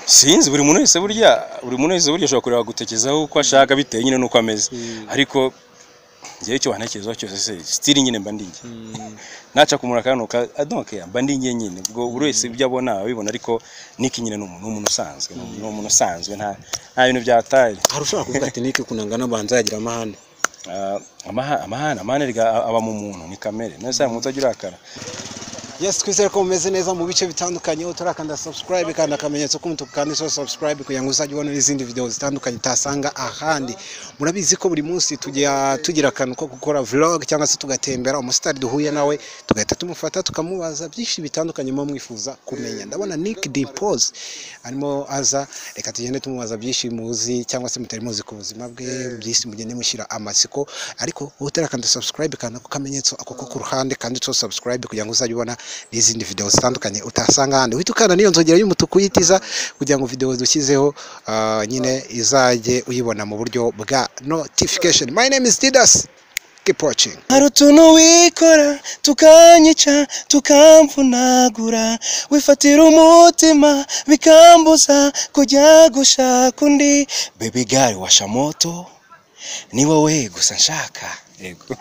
Sinzi, buri muntu wese burya ashobora kureba gutekerezaho uko ashaka bitewe nyine n'uko ameze, ariko njyewe icyo wantekerezaho cyose se, still nyine mba ndi njye. Naca ku muntu akanuka, I don't care, mba ndi njye nyine. Ubwo buri wese ibyo abona abibona, ariko Nick nyine ni umuntu usanzwe, ni umuntu usanzwe, nta bintu byataye. Hari ushobora kuvuga ati: "Nick ukuntu angana, abanza yagira amahane." Amahane erega aba mu muntu, ni kamere. None se hari umuntu utajya urakara? Yes, twizere ko mumeze neza mu bice bitandukanye. Utarakanda subscribe, kanda akamenyetso k'umutuku kanditseho subscribe kugira ngo uzajye ubona n'izindi video zitandukanye utasanga ahandi. Murabizi ko buri munsi tujya tugira akantu ko gukora vlog cyangwa se tugatembera, umusitari duhuye nawe tugahita tumufata tukamubaza byinshi bitandukanye muba mwifuza kumenya. Ndabona Nick Dimpoz arimo aza, reka tugende tumubaza byinshi muzi cyangwa se mutari muzi ku buzima bwe, byinshi mugende mushyira amatsiko. Ariko wowe utarakanda subscribe, kanda ku kamenyetso ako ko ku ruhande kanditseho subscribe kugira ngo uzajye ubona n'izindi video zitandukanye utasanga ahandi. Uhita ukanda n'iyo nzogera y'umutuku uyitiza kugira ngo video dushyizeho nyine izajye uyibona mu buryo bwa notification. My name is Didas, keep watching. Hari utuntu wikora tukanyica, tukamvunagura, wifatira umutima bikambuza kujya gushaka undi. Baby girl, washa moto, ni wowe gusa nshaka. Yego.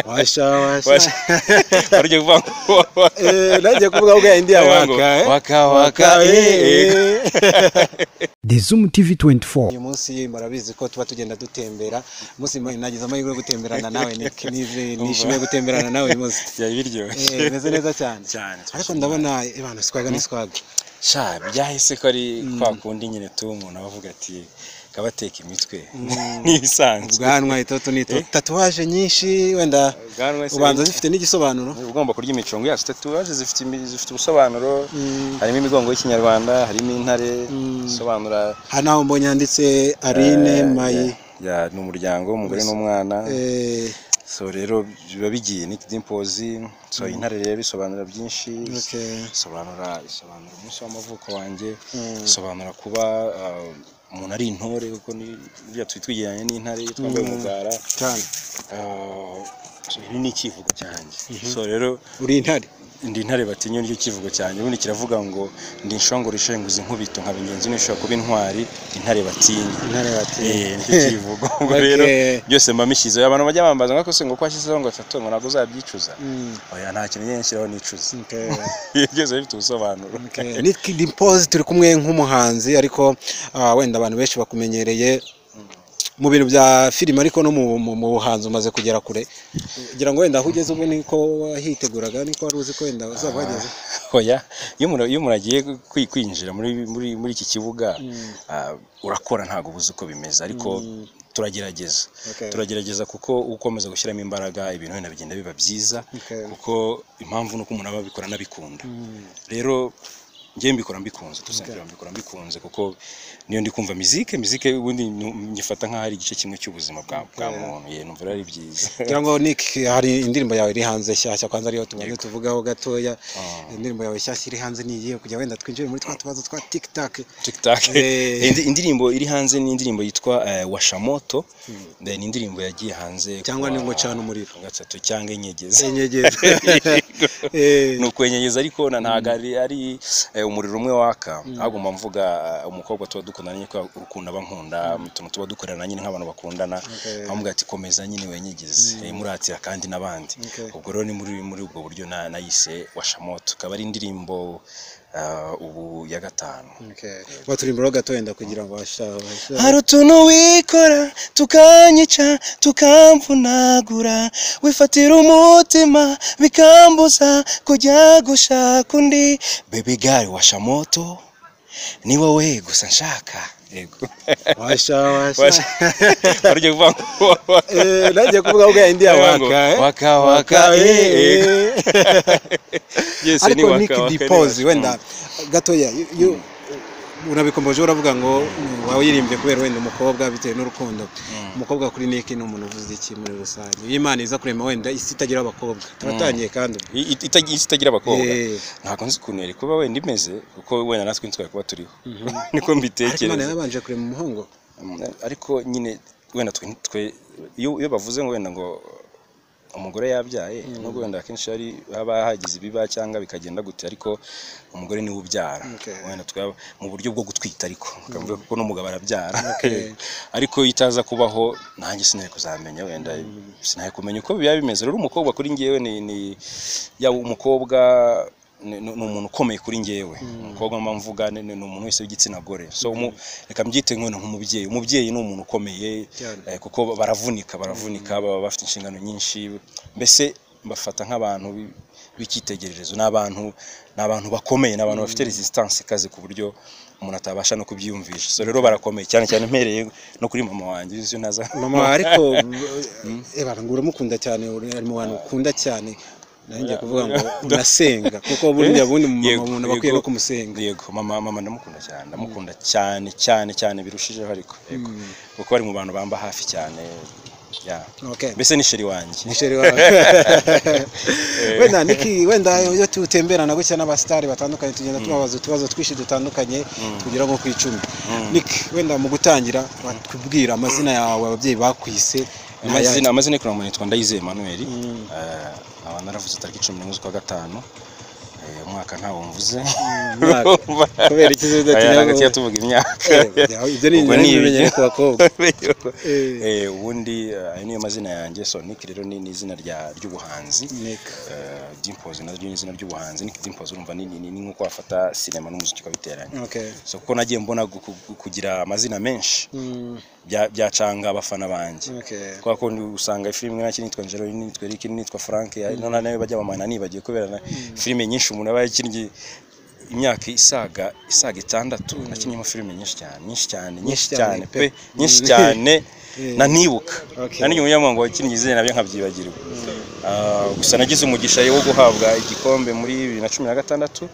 Washa washa. Wari ugiye kuvuga ngo Nagiye kuvuga ngo indi ya waka, eh? Waka waka, eh. The Zoom TV 24. Uyu munsi murabizi ko tuba tugenda dutembera. Umunsi nagize amahirwe yo gutemberana nawe, Nick. Nishimiye gutemberana nawe uyu munsi. Byari biryoshye. Bimeze neza cyane. Cyane. Ariko ndabona ibana swaga ni swaga. Sha, byahise ko ari kwa kundi nyine tu umuntu aba avuga ati kabateka imitwe, n'ibisanzwe. Ubwanwa, itoto n'itoto, tatouage nyinshi wenda. Ubwanwa se- Ubanza zifite n'igisobanuro. Ugomba kurya imicongo yacu. Tatouage zifite ubusobanuro, harimo imigongo y'ikinyarwanda, harimo intare isobanura Hano aho mbonye handitse Aline Mayi. Ya, ni umuryango w'umugore n'umwana. So rero biba bigiye ni Dimpoz. So intare rero bisobanura byinshi. Isobanura umunsi w'amavuko wanjye, isobanura kuba umuntu ari intore, kuko ni burya twigereranya n'intare iyo twambaye umugara. Cyane. So iri ni icyivugo cyanjye. So rero Uri intare. Ndi intare batinya, nicyo kivugo cyanjye. Ubundi kiravuga ngo: ndi inshongore ishenguza inkubito, nkaba ingenzi n'ishobora kuba intwari, intare batinya. Intare batinya. Eh, nicyo kivugo. Ubwo rero byose mba mishyizeho. Abantu bajya bambaza ngo: "Se ngo ko washyizeho ngo tattoo, ngo ntabwo uzabyicuza?" Oya, nta kintu njye nshyiraho nicuza. Byose bifite ubusobanuro. Okay. Nick Dimpoz turi kumwe nk'umuhanzi, ariko wenda abantu benshi bakumenyereye mu bintu bya filime, ariko no mu buhanzi umaze kugera kure. Kugira ngo wenda aho ugeze ubu niko wahiteguraga, niko wari uzi ko wenda uzaba wageze? Oya, iyo umuntu agiye kwinjira muri iki kibuga, urakora, ntabwo ubuze uko bimeze, ariko turagerageza. Turagerageza kuko ukomeza gushyiramo imbaraga, ibintu wenda bigenda biba byiza. Kuko impamvu ni uko umuntu aba abikora anabikunda. Rero njyewe mbikora mbikunze, tusangira mbikora mbikunze, kuko niyo ndi kumva muzike ubundi nyifata nk'aho ari igice kimwe cy'ubuzima bwa muntu. Ye, numva rero ari byiza. Kugira ngo Nick, hari indirimbo yawe iri hanze nshyashya, kwanza ariyo tubanze tuvugaho gatoya. Indirimbo yawe nshyashya iri hanze ni iyihe, kugira wenda twinjire muri twa tubazo twa TikTok? TikTok. Indirimbo iri hanze ni indirimbo yitwa Washamoto. Ni indirimbo yagiye hanze Cyangwa kuwa ni ngo cana umuriro. gatatu cyangwa inyegeza. Inyegeza. Ni ukwenyegeza, ariko ntabwo ari umuriro umwe waka, ahubwo mba mvuga umukobwa tuba dukundana nyine, kubera urukundo aba nkunda, utuntu tuba dukorana nyine nk'abantu bakundana, nkamubwira ati: "Komeza nyine wenyegeze," muratira kandi n'abandi. Ubwo rero ni muri ubwo buryo nayise Washamoto, ikaba ari indirimbo ubu ya gatanu. Okay. Waturimburaho gato wenda kugira ngo washa washa. Hari utuntu wikora tukanyica, tukamvunagura, wifatira umutima bikambuza kujya gushaka undi. Baby girl, washa moto, ni wowe gusa nshaka. Yego. Washa washa. Wari ugiye kuvuga ngo Nagiye kuvuga ngo indi ya waka, eh? Waka waka, eh. Yes, ni Ariko waka Nick waka, ni Dimpoz, waka. wenda gatoya, unabikomboje uravuga ngo wayirimbye kubera wenda umukobwa, bitewe n'urukundo. Umukobwa kuri Nick ni umuntu uvuze iki muri rusange? Iyo Imana iza kurema wenda isi itagira abakobwa, turatangiye kandi ubwo. Isi itagira abakobwa, ntabwo nzi ukuntu yari kuba wenda imeze, kuko wenda natwe ntitwari kuba turiho, niko Ariko Imana mbitekereza. yabanje kurema umuhungu. Ariko nyine wenda twe iyo bavuze ngo wenda ngo umugore yabyaye, nubwo wenda akenshi hari haba hagize ibiba cyangwa bikagenda gute, ariko umugore niwe ubyara. Wenda twaba mu buryo bwo gutwita, ariko bakavuga kuko n'umugabo arabyara. Ariko iyo itaza kubaho nanjye sinari kuzamenya, wenda sinari kumenya uko biba bimeze. Rero umukobwa kuri njyewe ni yaba umukobwa ni umuntu ukomeye kuri njyewe. Umukobwa mba mvuga ni umuntu wese w'igitsina gore. So reka mbyite nk'umubyeyi. Umubyeyi ni umuntu ukomeye, kuko baravunika baba bafite inshingano nyinshi, mbese mbafata nk'abantu b'icyitegererezo. Ni abantu bakomeye, ni abantu bafite resistance ikaze ku buryo umuntu atabasha no kubyiyumvisha. So rero barakomeye cyane cyane mpereye no kuri mama wanjye, uzi naza mama. Ariko ngo uramukunda cyane, ari mu bantu ukunda cyane. Nanjye kuvuga ngo unasenga, kuko burya bundi mama umuntu bakwiye no kumusenga. Yego, mama ndamukunda cyane, ndamukunda cyane cyane cyane birushijeho, ariko yego, kuko bari mu bantu bamba hafi cyane. Mbese ni sheri wanjye. Ni sheri wawe. Wenda Niki, wenda iyo tutemberana gutya n'abastari batandukanye tugenda tubabaza utubazo twinshi dutandukanye tugera nko ku 10. Niki, wenda mu gutangira watubwira amazina yawe ababyeyi bakwise? Amazina y'umuntu nitwa Ndayizeye Emmanuel. Aba naravuze tariki 11 z'ukwa gatanu, umwaka ntawo mvuze kubera ikibazo cy'imyaka, tuvuga imyaka ibyo ni ibimenyetso ku bakobwa. Ubundi ayo niyo mazina yanjye. So Nick rero ni izina ry'ubuhanzi. Dimpoz naryo ni izina ry'ubuhanzi. Nick Dimpoz urumva ni nkuko wafata sinema n'umuziki ukabiteranya. So kuko nagiye mbona kugira amazina menshi byacanga abafana banjye. Kwa ko usanga filime nka nitwa Angelo, nitwa Eric, nitwa Frank, none nayo bajya bamana nibagiye kubera filime nyinshi umuntu aba yakinnye imyaka isaga 6 nakinnye filime nyinshi cyane nyinshi cyane nyinshi cyane pe nyinshi cyane nanibuka nani nyuma ngo wakinnye izina nabyo nkabyibagirwa. Gusa nagize umugisha wo guhabwa igikombe muri 2016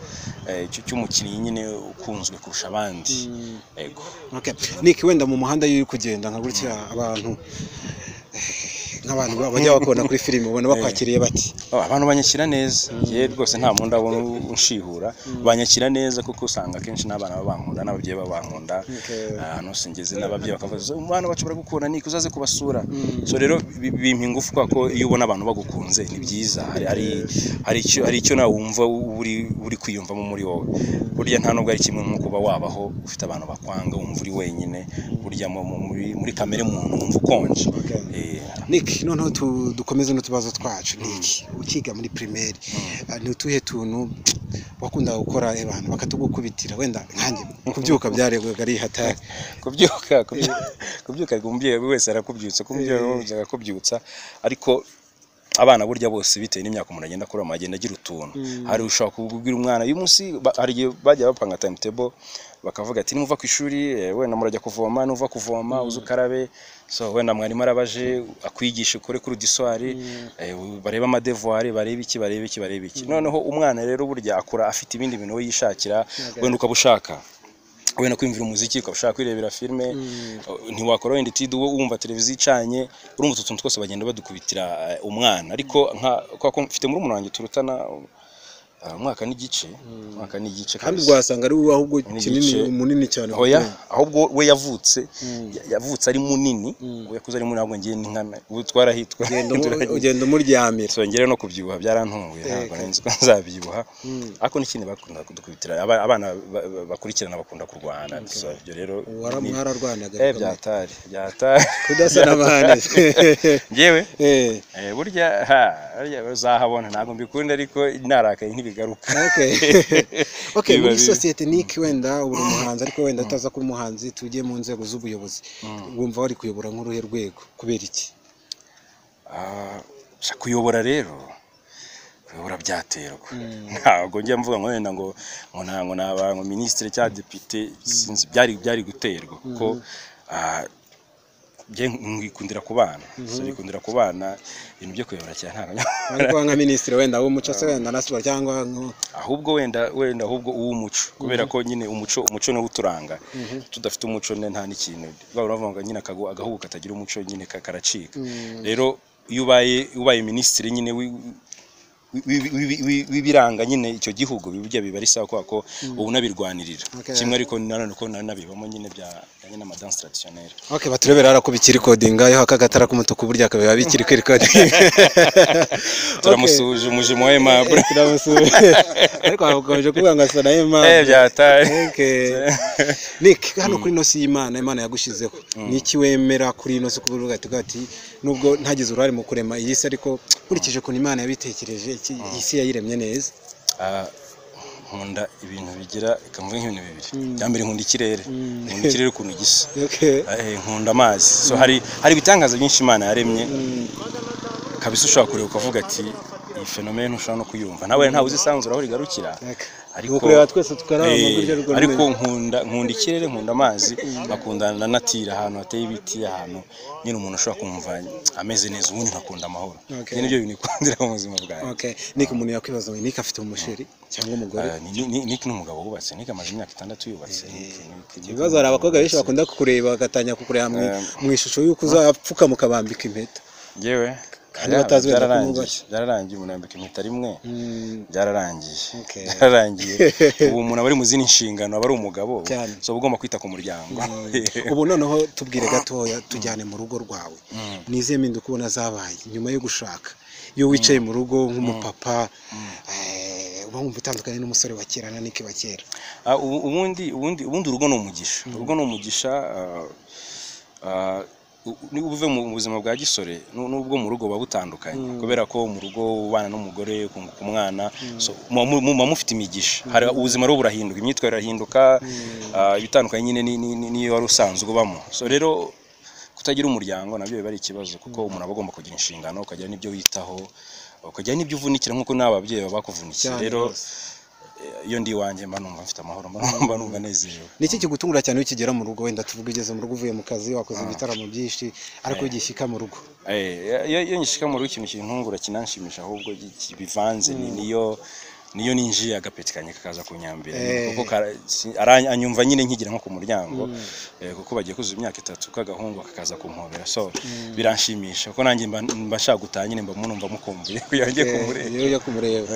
cy'umukinnyi nyine ukunzwe kurusha abandi. Yego. Nick, wenda mu muhanda iyo uri kugenda nka gutya abantu nk'abantu bajya bakubona kuri filime ubona bakwakiriye bati? Abantu banyakira neza. Ye rwose nta muntu ndabona unshihura, banyakira neza kuko usanga akenshi n'abana babankunda n'ababyeyi babankunda. Ahantu singeze n'ababyeyi bakavuga umwana wacu baragukunda Nick, uzaze kubasura. So rero bimpa ingufu ko iyo ubona abantu bagukunze ni byiza. Hari icyo nawe wumva uri kwiyumvamo muri wowe. Burya nta nubwo ari kimwe nko kuba wabaho ufite abantu bakwanga wumva uri wenyine, burya muri kamere muntu wumva ukonje. Nick, noneho dukomeze n'utubazo twacu. Nick, ukiga muri primaire ni utuhe tuntu wakundaga gukora abantu bakatugukubitira? Wenda nkanjye kubyuka byaregwaga ari hatari. Kubyuka umubyeyi wese arakubyutsa, kumubyeyi akakubyutsa, ariko abana burya bose bitewe n'imyaka umuntu agenda akura agenda agira utuntu. Hari ushaka kubwira umwana uyu munsi, hari igihe bajya bapanga timetable bakavuga ati nimuva ku ishuri wenda murajya kuvoma, nuva kuvoma uze ukarabe. So wenda mwarimu arabaje akwigisha ukore kuri udiswari, bareba amadevoir, bareba iki bareba iki bareba iki. Noneho umwana rero burya akura afite ibindi bintu we yishakira, wenda ukabushaka wenda kwimvira umuziki, ukabashaka kwirebera filme, ntiwakora wenda itide wumva televiziyo icanye, urumva utuntu twose bagenda badukubitira umwana. Ariko nka kwa mfite muri umuntu wanjye turutana umwaka n'igice, kandi ubwo ari wowe ahubwo kinini munini cyane. Oya, ahubwo we yavutse ari munini, we yakuze ari munini, ahubwo ngiye ni nkana ubu twarahitwa ugenda umuryamira. So ngere no kubyibuha byarantunguye, ntabwo nari nzi ko nzabyibuha. Ariko n'ikindi bakunda kudukubitira abana bakurikirana bakunda kurwana. So ibyo rero mwararwanaga byatari kudasa n'abandi. Ngewe burya uzahabona ntabwo mbikunda, ariko narakaye ntibigaruka. Okay, muri societe Nick, wenda uri umuhanzi, ariko wenda utaza kuba umuhanzi, tugiye mu nzego z'ubuyobozi, wumva wari kuyobora nk'uruhe rwego? Kubera iki? Kuyobora rero, kuyobora byaterwa. Ntabwo njya mvuga ngo wenda ngo ngo naba ngo ministre cyangwa député, sinzi, byari guterwa kuko bye ngikundira kubana. So ngikundira kubana ibintu byo kuyobora cyane ntabwo ariko nka ministre wenda w'umuco se wenda nasubira cyangwa ahubwo wenda ahubwo uw'umuco, kubera ko nyine umuco no uturanga. Tudafite umuco nta n'ikintu baba bavuga nyine agahugu katagira umuco nyine karacika. Rero iyo ubaye ministre nyine wibiranga nyine icyo gihugu bijya biba ari sawa kwa ko ubu nabirwanirira kimwe, ariko nanone ko nanabibamo nyine bya bijyanye n'amadanse traditionnelle. Okay, baturebera hara ko bikiri kodinga yo hakagatara k'umutuku burya kabiba bikiri kuri kodinga. Turamusuhuje umujimo we Aimable. Turamusuhuje. Ariko bakomeje kuvuga ngo asa na Aimable. Byataye. Okay. Nick, hano kuri ino si y'Imana, Imana yagushizeho. Niki wemera kuri ino si kuvuga ati nubwo ntagize uruhare mu kurema iyi si ariko nkurikije ukuntu Imana yabitekereje iyi si yayiremye neza? Nkunda ibintu bigira ikamvuga nk'ibintu bibiri. Bya mbere nkunda ikirere. Nkunda ikirere ukuntu gisa. Nkunda amazi. So hari ibitangaza byinshi Imana yaremye. Kabisa ushobora kureba ukavuga ati iyi phenomene ushobora no kuyumva. Nawe ntawe uzisanzura aho rigarukira. Ariko kureba twese tukaraba mu buryo rwo. Ariko nkunda ikirere, nkunda amazi, nkakunda na natira ahantu hateye ibiti, ahantu nyine umuntu ashobora kumva ameze neza, ubundi nkakunda amahoro. Nyine ibyo bintu nikundira mu buzima bwanjye. Okay. Nick, umuntu yakwibaza ngo Nick afite umusheri cyangwa umugore? Nick ni umugabo wubatse. Nick amaze imyaka 6 yubatse. Ibibazo hari abakobwa benshi bakunda kukureba bagatangira kukureba mu ishusho y'uko uzapfuka mukabambika impeta. Yewe kandi batazi wenda kumubashya. Byararangiye, umuntu yambika impeta rimwe. Byararangiye. Ubu umuntu aba ari mu zindi nshingano, aba ari umugabo. So ugomba kwita ku muryango. Ubu noneho tubwire gatoya tujyane mu rugo rwawe. Ni izihe mpinduka ubona zabaye nyuma yo gushaka? Iyo wicaye mu rugo nk'umupapa uba wumva utandukanye n'umusore wa kera na Nick wa kera. Ubundi urugo ni umugisha. Urugo ni umugisha. Niba uve mu buzima bwa gisore nubwo mu rugo babutandukanye, kubera ko mu rugo ubana n'umugore ukunguka umwana, so muba mufite imigisha. Hari ubuzima rero burahinduka, imyitwarire irahinduka, ibitandukanye nyine niyo wari usanzwe ubamo. So rero kutagira umuryango nabyo biba ari ikibazo, kuko umuntu aba agomba kugira inshingano, ukagira n'ibyo witaho, ukagira n'ibyo uvunikira nk'uko n'ababyeyi baba bakuvunikiye. Rero iyo ndi iwanjye mba numva mfite amahoro, mba numva nezerewe. Niki kigutungura cyane iyo ukigera mu rugo? Wenda tuvuga ugeze mu rugo uvuye mu kazi wakoze ibitaramo byinshi, ariko ugishyika mu rugo. Iyo ngishyika mu rugo ikintu kintungura kinanshimisha ahubwo bivanze niyo ninjiye agapeti kanye kakaza kunyambira, kuko anyumva nyine nkigira nko ku muryango, kuko bagiye kuzuza imyaka 3 kagahungu kakaza kumpobera. So biranshimisha kuko nanjye mba nshaka gutaha nyine, mba numva mukumbuye kugira ngiye kumureba. Iyo kumureba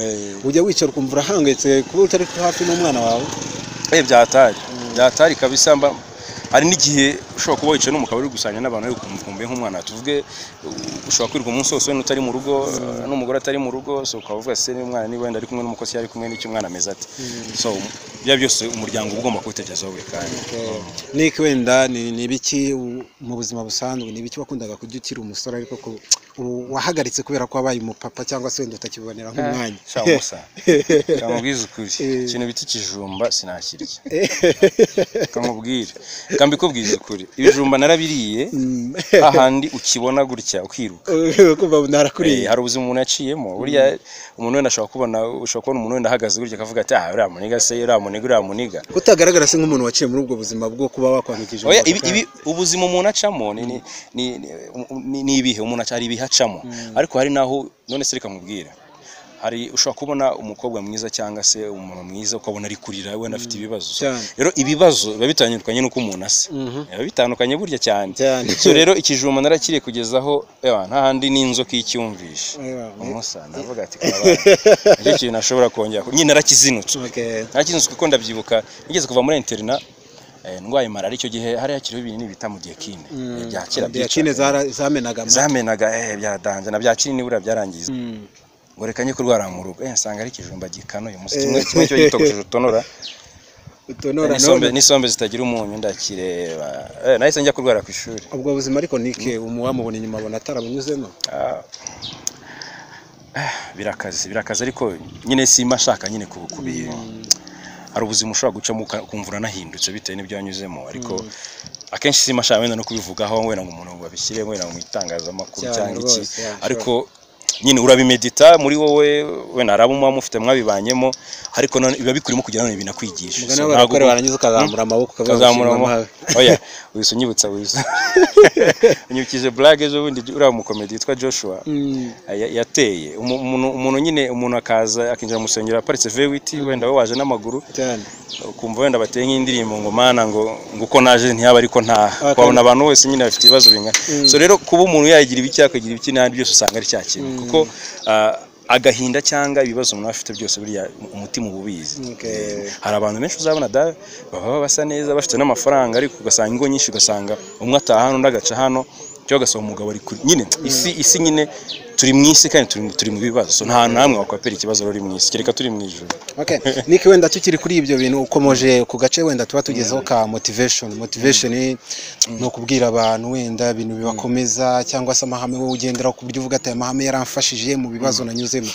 ujya wicara ukumva urahangayitse kuba utari hafi n'umwana wawe? Byatari kabisa. Mba hari n'igihe ushobora kuba wicaye n'umugabo uri gusanya n'abantu ari ukumva nk'umwana, tuvuge ushobora kwirirwa umunsi wose wenda utari mu rugo n'umugore atari mu rugo, so ukaba uvuga se n'umwana niba wenda ari kumwe n'umukozi ari kumwe n'icyo umwana ameze ate. So bya byose umuryango uba ugomba kubitekerezaho buri kanya. Nick, wenda ni ibiki mu buzima busanzwe, ni ibiki wakundaga kujya ukiri umusore ariko wahagaritse kubera ko wabaye umupapa cyangwa se wenda utakibonera nk'umwanya? Kamubwiza ukuri, ikintu bita ikijumba sinakirya. Kamubwire, kambikubwiza ukuri, ibijumba narabiriye ahandi ukibona gutya ukiruka. Hari ubuzima umuntu yaciyemo. Buriya umuntu wenda ashobora kubona, ushobora kubona umuntu wenda ahagaze gutya akavuga ati ah uriya muniga se, uriya muniga, uriya muniga. Kutagaragara se nk'umuntu waciye muri ubwo buzima bwo kuba wakwandikije. Oya, ibi ubuzima umuntu acamo ni ibihe umuntu aca, hari ibihe acamo. Ariko hari naho none se reka nkubwire, hari ushobora kubona umukobwa mwiza cyangwa se umuntu mwiza ukabona ari kurira wenda afite ibibazo. Rero ibibazo biba bitandukanye n'uko umuntu asa, biba bitandukanye burya cyane. So rero ikijumba narakiriye kugezaho nta handi n'inzoka icyumvishe umusa ndavuga ati karabaye, nicyo kintu ashobora kongera nyine narakizinutswe. Narakizinutswe kuko ndabyibuka nigeze kuva muri interna ndwaye marari icyo gihe hari hakiriho ibintu bita mu diakine bya kera, diakine zamenaga zamenaga byaradanje na bya kinini buriya byarangiza. Ngo reka njye kurwara mu rugo, nsanga ari ikijumba gikano uyu munsi kimwe cyo gitogosheje utonora n'isombe zitagira umunyu, ndakireba nahise njya kurwara ku ishuri. Ubwo buzima ariko Nick wamubona inyuma abona atarabunyuzemo? Birakaze ariko nyine simba nshaka nyine kubi hari ubuzima ushobora gucamo ukumva uranahindutse bitewe n'ibyo wanyuzemo, ariko akenshi simba nshaka wenda no kubivugaho wenda ngo umuntu babishyire wenda mu itangazamakuru cyangwa iki, ariko nyine urabimedita muri wowe wenda hari abo muba mufite mwabibanyemo, ariko biba bikurimo kugira ngo binakwigishe. Ntabwo warangiza ukazamura amaboko ukazamura amaboko. Oya, wise unyibutsa, wise unyibukije blague ejo bundi uriya mukomedi witwa Joshua yateye umuntu nyine, umuntu akaza akinjira mu rusengero aparitse V8 wenda we waje n'amaguru, ukumva wenda bateye nk'indirimbo ngo mana ngo uko naje ntiyaba ariko ntaha, ukabona abantu bose nyine bafite ibibazo bingana. So rero kuba umuntu yagira ibiki akagira ibiki n'ahandi byose usanga ari cya kintu, kuko Agahinda cyangwa ibibazo umuntu afite byose, buriya umutima uba ubizi. Hari abantu benshi uzabona da baba basa neza, bafite n'amafaranga, ariko ugasanga ingo nyinshi, ugasanga umwe ataha hano undi agaca hano, cyangwa ugasanga umugabo ari kuri nyine isi nyine turi mu isi kandi turi mu bibazo. So nta hantu hamwe wakwapera ikibazo ruri mu isi, kereka turi mu ijuru. Okay. Nick, wenda tukiri kuri ibyo bintu, ukomoje ku gace wenda tuba tugezeho ka motivation. Motivation ni ukubwira abantu wenda ibintu bibakomeza, cyangwa se amahame wowe ugendera ku buryo uvuga ati aya mahame yaramfashije mu bibazo nanyuzemo.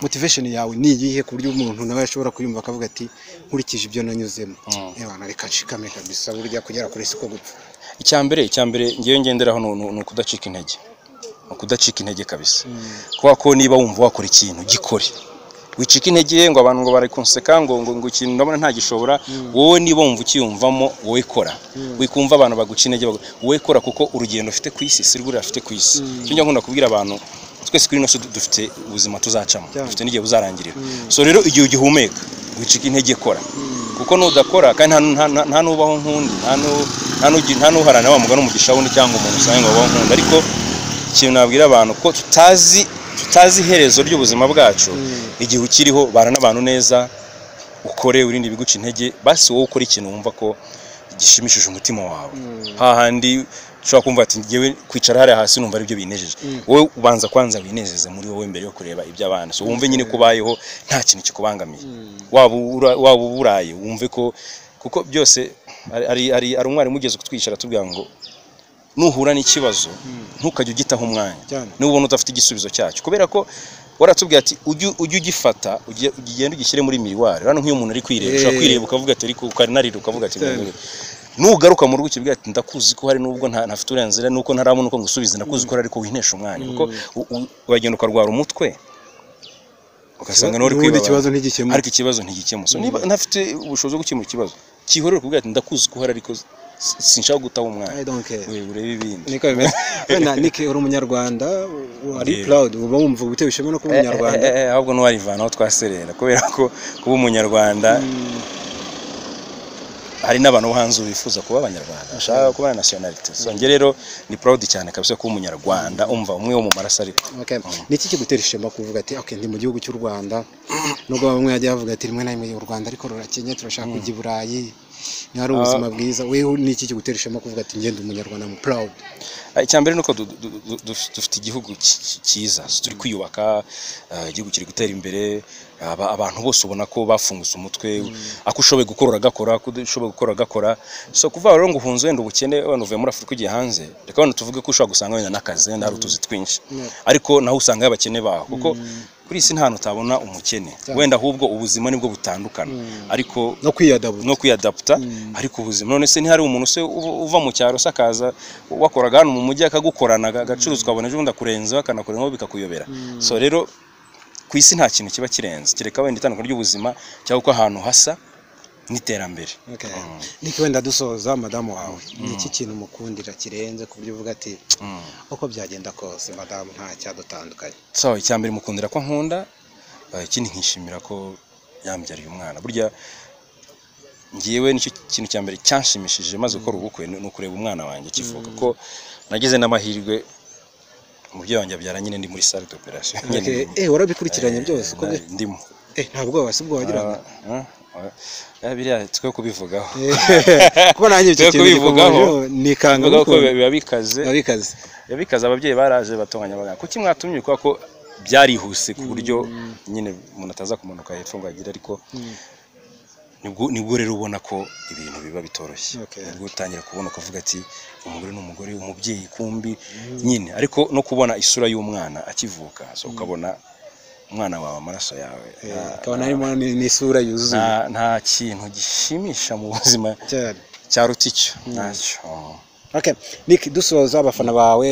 Motivation yawe ni iyihe ku buryo umuntu nawe ashobora kuyumva akavuga ati nkurikije ibyo nanyuzemo, ewana reka nshikame kabisa, burya kugera kuri siko gupfa? Icyambere ngewe ngenderaho ni ukudacika intege, ukudacika intege kabisa. Kubera ko niba wumva wakora ikintu, gikore, wicika intege ngo abantu ngo bari kunseka, ngo ikintu ndabona ntagishobora. Wowe niba wumva ukiyumvamo, wowe kora, wikumva abantu baguca intege, wowe kora, kuko urugendo ufite ku isi si rwo ufite ku isi. Icyo njya nkunda kubwira abantu, twese kuri ino si dufite ubuzima tuzacamo, dufite n'igihe buzarangirira. So rero igihe ugihumeka, wicika intege, kora, kuko nudakora kandi nta nubaho nk'undi, nta n'uharana wa mugani umugisha wundi cyangwa umuntu usanga ngo abaho nk'undi. Ariko ikintu nabwira abantu ko tutazi iherezo ry'ubuzima bwacu. Igihe ukiriho, bana n'abantu neza, ukore, wirinde ibiguca intege. Basi wowe ukora ikintu wumva ko gishimishije umutima wawe, hahandi ushobora kumva ati ngewe kwicara hariya hasi numva aribyo binejeje. Wowe ubanza kwanza winezeze muri wowe mbere yo kureba iby'abandi. So wumve nyine ko ubayeho nta kintu kikubangamiye, waba uburaye, wumve ko kuko byose ari umwarimu ugeze kutwicara atubwira ngo nuhura n'ikibazo ntukajye ugitaho umwanya niba ubona udafite igisubizo cyacyo, kubera ko waratubwiye ati ujye ugifata, ugende ugishyire muri miroir. Hano nk'iyo umuntu ari kwireba, ushobora kwireba ukavuga ati, ariko ukanarira ukavuga ati nugaruka mu rugo ukibwira ati ndakuzi ko hari nubwo ntafite uburenganzira nuko ntarabona uko ngusubiza, ndakuzi ko ariko wintesha umwanya, kuko uragenda ukarwara umutwe, ugasanga nawe uri N'ubundi kwibabara. Ikibazo ntigikemuka. Ariko ikibazo ntigikemuka. So niba ntafite ubushobozi bwo gukemura ikibazo, cyihorere, kubwira ati ndakuzi ko uhari ariko sinshaka gutaho umwanya. I don't care. We urebe ibindi. Niko bimeze. Wenda Nick, uri umunyarwanda, uri proud, uba wumva utewe ishema no kuba umunyarwanda? Ahubwo ntiwarivanaho twaserera, kubera ko kuba umunyarwanda, hari n'abantu bo hanze bifuza kuba abanyarwanda, bashaka kuba nationality. So njye rero ni proud cyane kabisa kuba umunyarwanda, umva umwe wo mu maraso ariko. Okay. Ni iki kigutera ishema kuvuga ati okay, ndi mu gihugu cy'u Rwanda, nubwo bamwe bajya bavuga ati rimwe na rimwe u Rwanda ariko rurakenye, turashaka kujya i Burayi ni hari ubuzima bwiza? Wewe ni iki kigutera ishema kuvuga ati ngende umunyarwanda mu proud? Icya mbere ni uko dufite igihugu cyiza. Turi kwiyubaka, igihugu kiri gutera imbere. Abantu bose ubona ko bafungutse umutwe, ako ushoboye gukora uragakora, ako udashoboye gukora uragakora. So kuvuga rero ngo uhunze wenda ubukene, wenda uvuye muri Afurika ugiye hanze, reka wenda tuvuge ko ushobora gusanga wenda n'akazi, wenda hari utuzi twinshi, ariko naho usanga abakene baho, kuko kuri iyi si nta hantu utabona umukene. Wenda ahubwo ubuzima nibwo butandukana, ariko no kwiyadabuta. No kwiyadaputa. Ariko ubuzima, none se ntihari umuntu se uva mu cyaro se akaza wakoraga hano mu mujyi, akagukorana, agacuruza, ukabona ejo bundi akurenzeho, akanakurenzaho bikakuyobera? So rero ku isi nta kintu kiba kirenze, kereka wenda itandukanye ry'ubuzima cyangwa uko ahantu hasa n'iterambere. Okay. Nick, wenda dusoza, madamu wawe ni iki kintu mukundira kirenze ku buryo uvuga ati uko byagenda kose madamu nta cyadutandukanye? So icya mbere mukundira ko nkunda, ikindi nkishimira ko yambyariye umwana. Burya ngewe nicyo kintu cya mbere cyanshimishije maze gukora ubukwe, ni ukureba umwana wanjye akivuka, ko nagize n'amahirwe umubyeyi wanjye abyara nyine ndi muri salle d'opération nyine. Okay. Warabikurikiranye byose uko Ndimo. Nta bwoba se ubwo wagiraga? Biriya twe kubivugaho. Kuba nanjye icyo Twe kintu kubivugaho. gikomeje nikanga. Kubivugaho ko biba bikaze. Biba bikaze. Biba bikaze. Ababyeyi baraje batonganya abaganga kuki mwatumye, kubera ko byarihuse ku buryo nyine umuntu ataza kumanuka hepfo ngo agire, ariko nibwo rero ubona ko ibintu biba bitoroshye. Nibwo utangira kubona ukavuga ati umugore ni umugore, umubyeyi kumbi nyine. Ariko no kubona isura y'umwana akivuka, so ukabona umwana wawe, amaraso yawe, Ukabona harimo n'isura yuzuye. Nta kintu gishimisha mu buzima cyane cyaruta icyo, ntacyo. Okay. Nick, dusoza, abafana bawe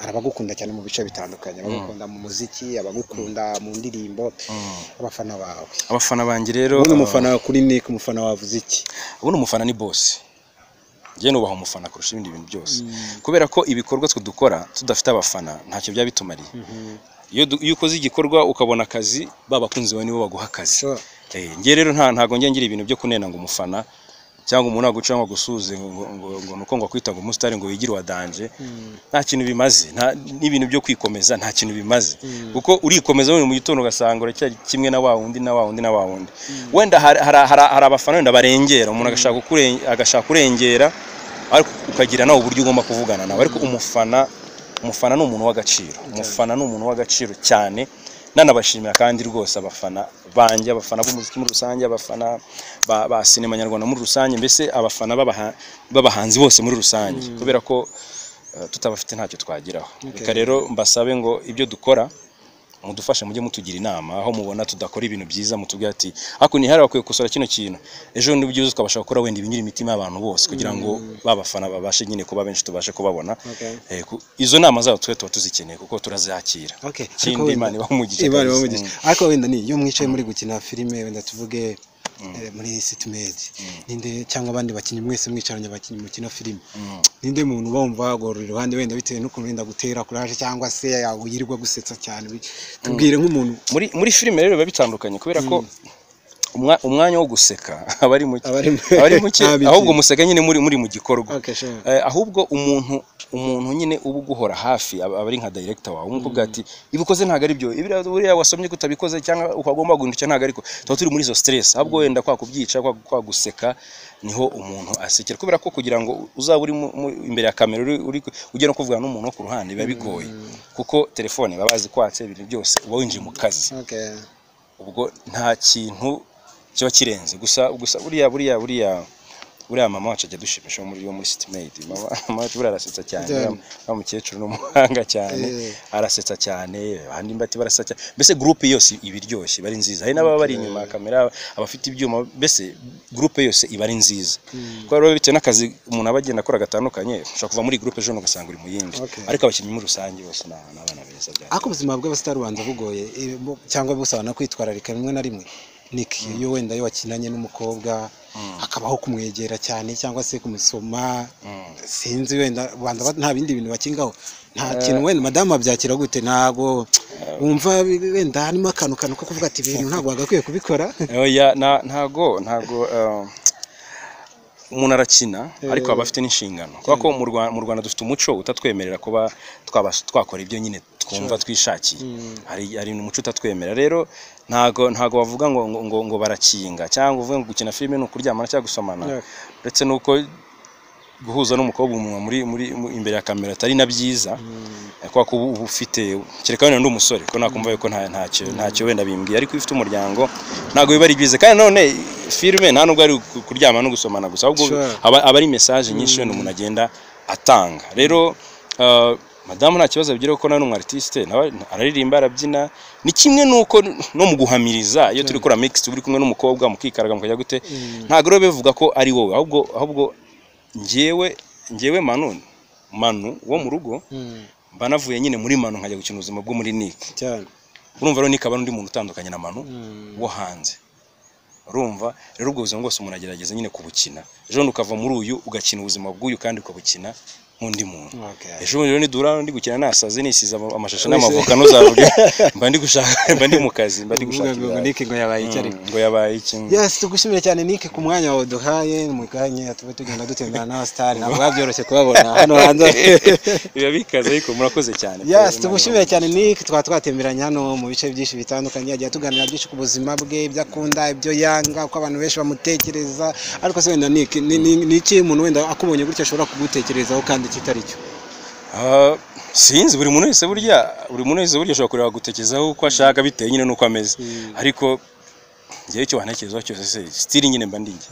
arabagukunda cyane mu bice bitandukanye, abagukunda mu muziki, abagukunda mu ndirimbo, abafana bawe. Abafana banjye rero, Ubundi umufana kuri Nick, umufana wavuze iki? Ubundi umufana ni boss. Njye nubaha umufana kurusha ibindi bintu byose, kubera ko ibikorwa twe dukora tudafite abafana ntacyo byaba bitumariye. Iyo ukoze igikorwa ukabona akazi, ba bakunzi bawe nibo baguha akazi. Njye rero ntago njye ngira ibintu byo kunena ngo umufana. Cyangwa umuntu aguca ngo agusuze ngo nuko ngo akwita ngo umusitari, ngo wigire wa danger, nta kintu bimaze. N'ibintu byo kwikomeza nta kintu bimaze, kuko urikomeza mu gitondo ugasanga uracyari kimwe na wa wundi na wa wundi na wa wundi. Wenda hari abafana wenda barengera, umuntu agashaka kurengera, ariko ukagira nawe uburyo ugomba kuvugana nawe. Ariko umufana ni umuntu w'agaciro, umufana ni umuntu w'agaciro cyane. Nanabashimira kandi rwose abafana banjye, abafana b'umuziki muri rusange, abafana ba sinema nyarwanda muri rusange, mbese abafana b'abahanzi bose muri rusange, kubera ko tutabafite ntacyo twageraho. Reka rero mbasabe ngo ibyo dukora mudufashe, mujye mutugira inama aho mubona tudakora ibintu byiza, mutubwire ati ariko ni hari bakwiye gukosora kino kintu, ejo ni byiza twabasha gukora wenda ibinyura imitima y'abantu bose, kugira ngo babafana babashe nyine kuba benshi, tubashe kubabona. Izo nama zabo twe tuba tuzikeneye kuko turazakira. Ikindi Imana ibahe umugisha. Ariko wenda ni iyo mwicaye muri gukina filime, wenda tuvuge muri City Maid, ninde cyangwa abandi bakinnyi mwese mwicaranye abakinnyi mukina filime, ninde muntu bumva agorora iruhande wenda bitewe n'ukuntu wenda gutera courage cyangwa se yirirwa gusetsa cyane? Tubwire nk'umuntu. Muri filime rero biba bitandukanye, kubera ko umwanya wo guseka aba ari muke, ahubwo museka nyine muri mu gikorwa. Ahubwo umuntu nyine uba uguhora hafi aba ari nka director wawe, umukubwira ati ibikoze ntago ari byo, buriya wasomye kutabikoze cyangwa ukagomba guhindukira ntago, ariko tuba turi muri izo stress. Ahubwo wenda kwa kubyica kwa guseka niho umuntu asekera, kubera ko kugira ngo uzaba uri imbere ya kamera uri ugera no kuvugana n'umuntu wo ku ruhande biba bigoye, kuko telefone baba bazi kwatse ibintu byose, uba winjiye mu kazi. Ubwo nta kintu kiba kirenze. Gusa buriya mama wacu ajya dushimisha muri City Maid. Mama wacu buriya arasetsa cyane, wa mukecuru n'umuhanga cyane, arasetsa cyane, abandi mbati barasetsa cyane, mbese groupe yose iba iryoshye, iba ari nziza. Hari n'ababa bari inyuma ya kamera, abafite ibyuma, mbese groupe yose iba ari nziza. Kuko rero bitewe n'akazi umuntu aba agenda akora gatandukanye, ushobora kuva muri groupe ejo ugasanga uri mu yindi, ariko abakinnyi muri rusange bose ni abana beza. Ariko ubuzima bw'abasitari bubanza bugoye cyangwa busaba no kwitwararika rimwe na rimwe. Nick, iyo wenda iyo wakinanye n'umukobwa hakabaho kumwegera cyane cyangwa se kumusoma, sinzi wenda banza nta bindi bintu bakingaho, nta kintu wenda madamu abyakira gute? Ntago wumva wenda harimo akantu ko kuvuga ati ibintu ntago wagakwiye kubikora? Oya, ntago umuntu arakina, ariko aba afite n'inshingano, kubera ko mu Rwanda dufite umuco utatwemerera kuba twakora ibyo nyine twumva twishakiye. Hari umuco utatwemerera rero, ntago bavuga ngo barakinga cyangwa uvuge ngo gukina filime ni ukuryamana cyangwa gusomana, ndetse nuko guhuza n'umukobwa umunwa muri imbere ya kamera atari na byiza, kubera ko uba ufite kereka wenda ndi umusore ko nakumva yuko ntacyo wenda bimbwiye, ariko iyo ufite umuryango ntago biba ari byiza. Kandi none filime nta nubwo ari kuryama no gusomana gusa, ahubwo aba ari message nyinshi wenda umuntu agenda atanga. Rero madamu nta kibazo abigira, kuko nawe ni umu artiste, nawe araririmba, arabyina. Ni kimwe nuko no mu guhamiriza iyo turi gukora mix turi kumwe n'umukobwa mukikaraga mukajya gute, ntago rero bivuga ko ari wowe, ahubwo njyewe Manu wo mu rugo mba navuye nyine muri Manu nkajya gukina ubuzima bwo muri Nick cyane. Urumva rero Nick aba n'undi muntu utandukanye na Manu wo hanze. Urumva rero ubwo buzima bwose umuntu agerageza nyine kubukina, ejo ukava muri uyu ugakina ubuzima bw'uyu kandi ukabukina nk'undi muntu. Ejo rero nidura ndi gukina nasaze nisize amashashi n'amavoka ntuzavuge mba ndi gushaka, mba ndi mu kazi, mba ndi gushaka ngo Nick ngo yabaye iki, ariko ngo yabaye iki. Yes, tugushimire cyane Nick ku mwanya wawe duhaye mu kanya tube tugenda dutembera n'aba star, ntabwo babyoroshye kubabona hano hanze, biba bikaze, ariko murakoze cyane. Yes, tugushimire cyane Nick, twaba twatemberanye hano mu bice byinshi bitandukanye, yagiye tuganira byinshi ku buzima bwe, ibyo akunda, ibyo yanga, uko abantu benshi bamutekereza. Ariko se wenda Nick, ni iki umuntu wenda akubonye gutya ashobora kugutekerezaho kandi kitari cyo? Sinzi, buri muntu wese burya ashobora kureba gutekerezaho uko ashaka bitewe nyine n'uko ameze, ariko ngewe icyo wantekerezaho cyose se stili nyine mba ndi njye,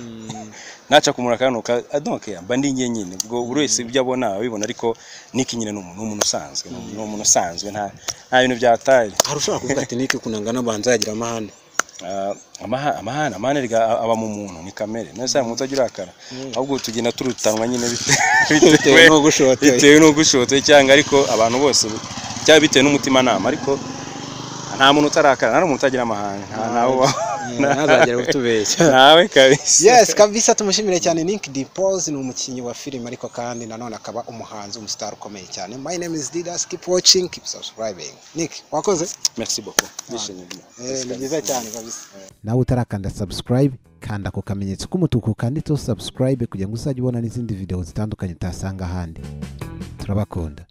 naca kumura akanuka I don't care, mba ndi njye nyine, ubwo buri wese ibyo abona abibona, ariko Nick nyine ni umuntu usanzwe, ni umuntu usanzwe, nta bintu byataye. Hari ushobora kuvuga ati Nick kunanga n'abanza yagira amahane? Amahane aba mu muntu, ni kamere, none se umuntu agira akara, ahubwo tugenda turutanwa nyine bitewe n'ugushotoye cyangwa, ariko abantu bose cyangwa bitewe n'umutima nama, ariko nta muntu utarakara, nta n'umuntu utagira amahane, ntazagera kutubeshya nawe kabisa. Yes, kabisa tumushimire cyane Nick Dimpoz, ni umukinnyi wa filime ariko kandi nanone akaba umuhanzi, umustar ukomeye cyane. My name is Didas, keep watching, keep subscribing. Nick, wakoze? Merci beaucoup. Ni byiza cyane kabisa. Nawe utarakanda subscribe, kanda ako kamenyetso k'umutuku kanditseho subscribe kugira ngo uzajye ubona n'izindi video zitandukanye utasanga ahandi. Turabakunda.